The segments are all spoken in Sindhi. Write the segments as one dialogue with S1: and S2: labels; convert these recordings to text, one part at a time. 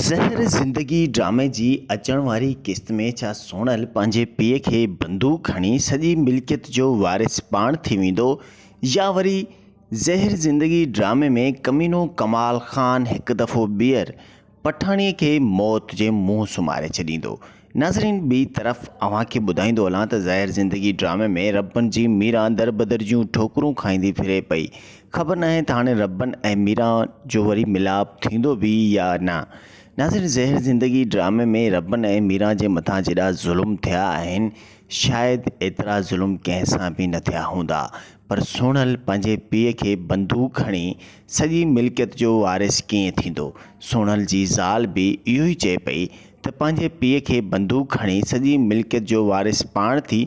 S1: زهر زندگي ڊرامي جي اچڻ واري قسط ۾ ڇا سونل پنهنجي پيء کي بندوق هڻي سڄي ملڪيت جو وارث پاڻ ٿي ويندو يا وري زهر زندگي ڊرامي ۾ ڪمينو ڪمال خان هڪ دفعو ٻيهر پٺاڻي کي موت جي منهن سمهاري ڇڏيندو. ناظرين ٻي طرف اوهان کي ٻڌائيندو هلان ته زهر زندگي ڊرامي ۾ ربن جي ميران دربدر جون ٺوڪرون کائيندي ڦري پئي. خبر ناهي ته هاڻي ربن ۽ ميران جو وري ملاپ ٿيندو به يا نه. ناظرين زهر زندگي ڊرامي ۾ ربن ۽ ميران جي مٿان جيڏا ظلم ٿيا آهن شايد ايترا ظلم ڪنهن سان به نه ٿيا هوندا پر سهڻل پنهنجي پيء کي بندوق هڻي سڄي ملڪيت جو وارث ڪيئن ٿيندو؟ سهڻل جي زال به اهو ئي چئي پئي ته پنهنجي پيء کي بندوق هڻي سڄي ملڪيت جو وارث پاڻ ٿي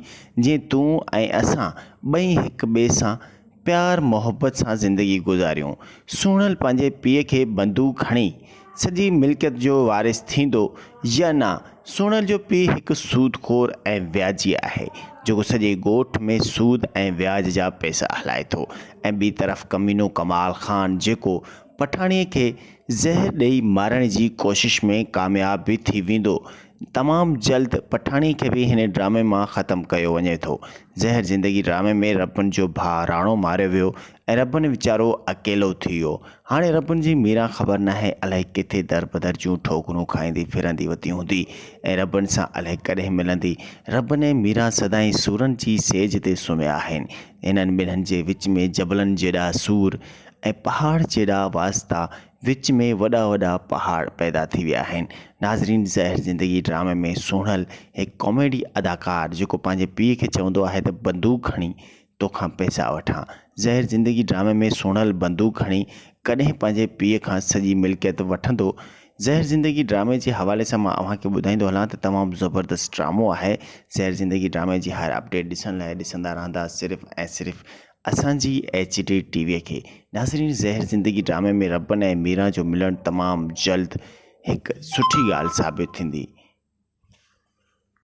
S1: جيئن تون ۽ اسان ٻئي هڪ ٻئي سان پيار محبت سان زندگي گذاريون. سهڻل پنهنجي پيء کي بندوق هڻي سڄي ملڪيت جو وارث ٿيندو يا نه؟ سهڻل جو پيء هڪ سود خور ۽ وياجي آهي جيڪو سڄي ڳوٺ ۾ سود ۽ وياج جا پئسا هلائي ٿو ۽ ٻي طرف ڪمينو ڪمال خان جيڪو پٺاڻي کي زهر ڏئي مارڻ جي ڪوشش ۾ ڪامياب به ٿي ويندو. تمام جلد پٺاڻي کي به هن ڊرامي مان ختم ڪيو وڃي ٿو. زهر زندگي ڊرامي ۾ ربن جو ڀاء راڻو ماريو ويو ۽ ربن ويچارو اڪيلو ٿي ويو. هاڻي ربن جي ميران خبر ناهي الائي ڪٿي دربدر جون ٺوڪرون کائيندي ڦرندي وتي هوندي ۽ ربن سان الائي ڪڏهن ملندي. ربن ۽ ميران سدائين سورن جي سيج تي سمهيا آهن. هنن ٻنهن جي وچ ۾ جبلن جيڏا سور ۽ پهاڙ جيڏا واسطا وچ ۾ وڏا وڏا پهاڙ پيدا ٿي ويا آهن. ناظرين زهر زندگي ڊرامي ۾ سهڻل هڪ ڪاميڊي اداڪار جيڪو پنهنجي پيء کي چوندو آهي ته بندوق کڻي توکان پئسا وٺان. زهر زندگي ڊرامي ۾ سهڻل بندوق کڻي ڪڏهن پنهنجي پيء کان سڄي ملڪيت وٺندو. زهر زندگي ڊرامي جي حوالي سان مان اوهان کي ٻڌائيندو هلان ته تمام زبردست ڊرامو آهي. زهر زندگي ڊرامي جي هر اپڊيٽ ڏسڻ لاء ڏسندا رهندا صرف ۽ صرف اسان جي ايڇ ڊي ٽي وي کي. ناظرين زهر زندگي ڊرامي ۾ ربن ۽ ميران جو ملڻ تمام جلد هڪ سٺي ڳالهه ثابت ٿيندي.